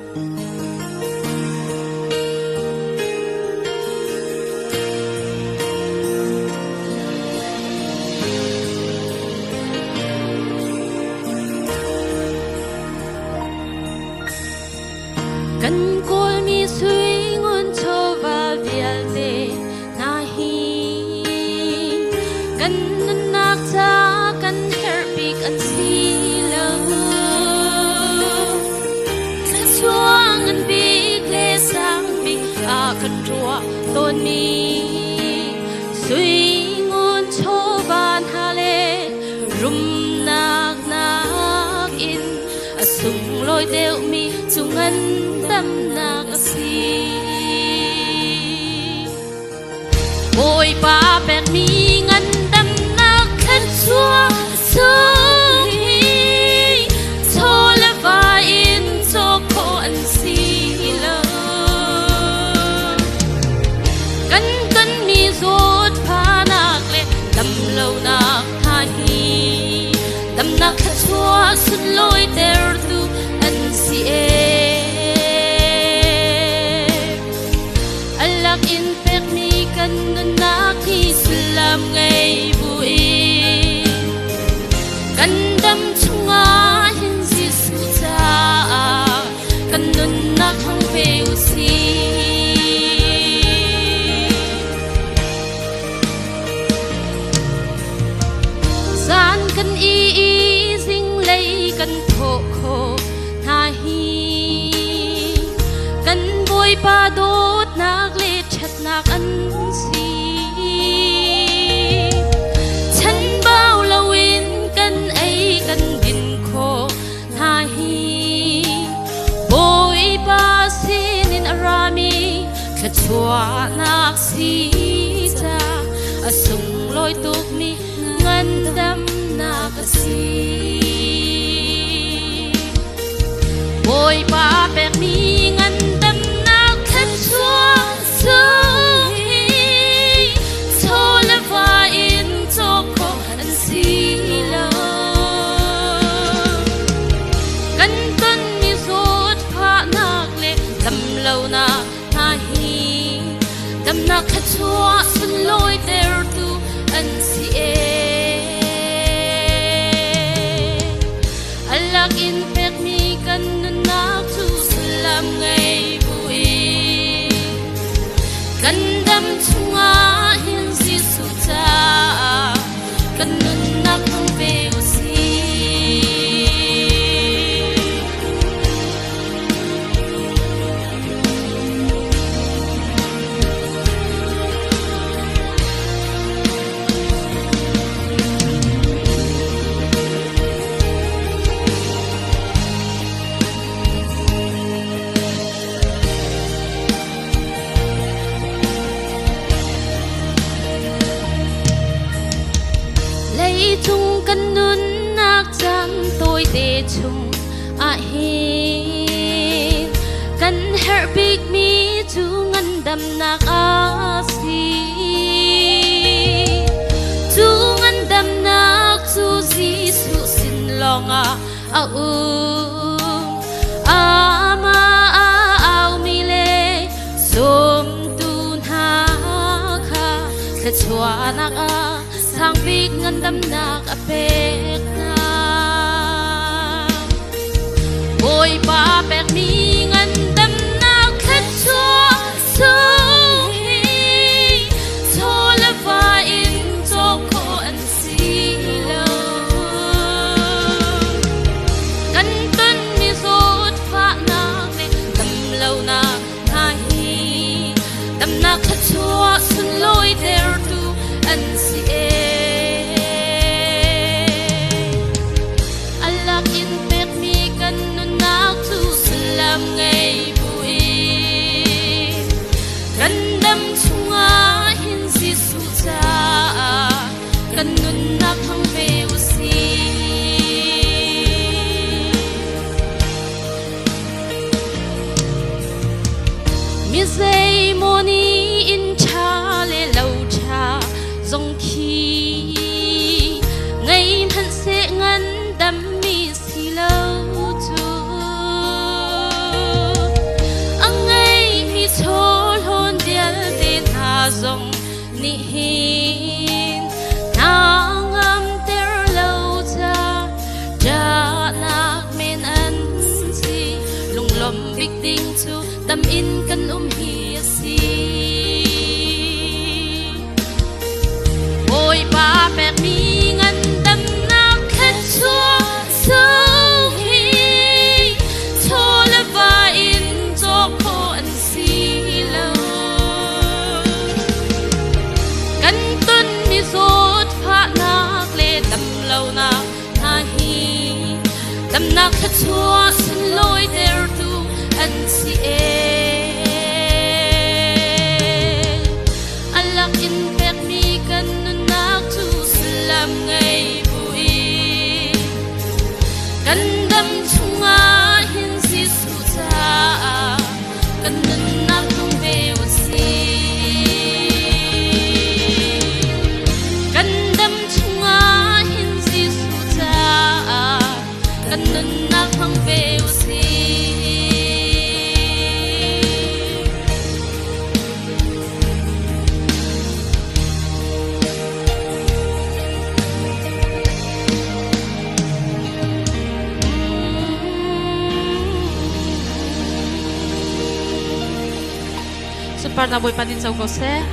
Kan kawlmi sui ngun chawva vialte hna hi kan nunnak ca kan herh bik an si lo. Thluachuah ngan bik le sang bik ah kan ruah tawnmi sui ngun chawva hna le rumnak nakin a sunglawi deuhmi cu ngandamnak a si. Bawipa pekmi ngandamnak thluachuah sung hi chaw le va in cawk khawh an si lo. Kan tonmi zawtfahnak le damlonak hna hi damnak thluachuah sunlawi tertu an si ee. Alak in pekmi kan nunnak hi sullam ngei buin kan dam chungah hin Jesuh caah kan nunnak hmang ve u sih. Zan kan i i zinglei kan thawh khawh hna hi kan Bawipa dawtnak le ṭhatnak an si. Chanbau loin kan ei kan din khawh hna hi Bawipa sinin a rami thluachuahnak si ca a sunglawi tukmi ngandamnak a si. Bawipa pekmi ngandamnak thluachuah sung hi chaw le va in cawk khawh an si lo. Kan tonmi zawtfahnak le damlonak hna hi damnak thluachuah sunlawi tertu an si ee. Alak in pekmi kan nunnak cu sullam ngei buin kan dam chungah hin Jesuh caah kan nunnak hmang ve u sih. Leicung kan nunnak caan tawite chung ah hin kan herh bikmi cu ngandamnak a si. Cu ngandamnak cu Jesuh sin lawngah a um. Amah a aumi le zumtu hna kha thluachuahnak ah sangbik ngandamnak a pek hna. Bawipa pekmi ngandamnak thluachuah sung hi chaw le va in cawk khawh an si lo. Kan tonmi zawtfahnak le damlonak hna hi damnak thluachuah sunlawi tertu an si ee. Alak in pekmi kan nunnak cu sullam ngei buin kan dam chungah hin Jesuh caah kan nunnak hmang ve u sih. Mi zeimaw nih inn ṭha le lo ṭha zong khi ngei hmanhseh ngandammi si lo cu. nih hin hna ngamter lo ca ṭahnak men an si. Lunglawmh bik ding cu dam in kan um hi a si. Bawipa pekmi ngandamnak thluachuah sung hi chaw le va in cawk khawh an si lo. Kan tonmi zawtfahnak le damlonak hna hi damnak thluachuah sunlawi tertu an si ee. A lak in pekmi kan nunnak cu sullam ngei buin kan dam chungah hin Jesuh caah kan nunnak nung ve u sih. Kan dam chungah hin Jesuh caah kan nunnak hmang ve u sih. Sunparnak Bawipa nih co ko seh.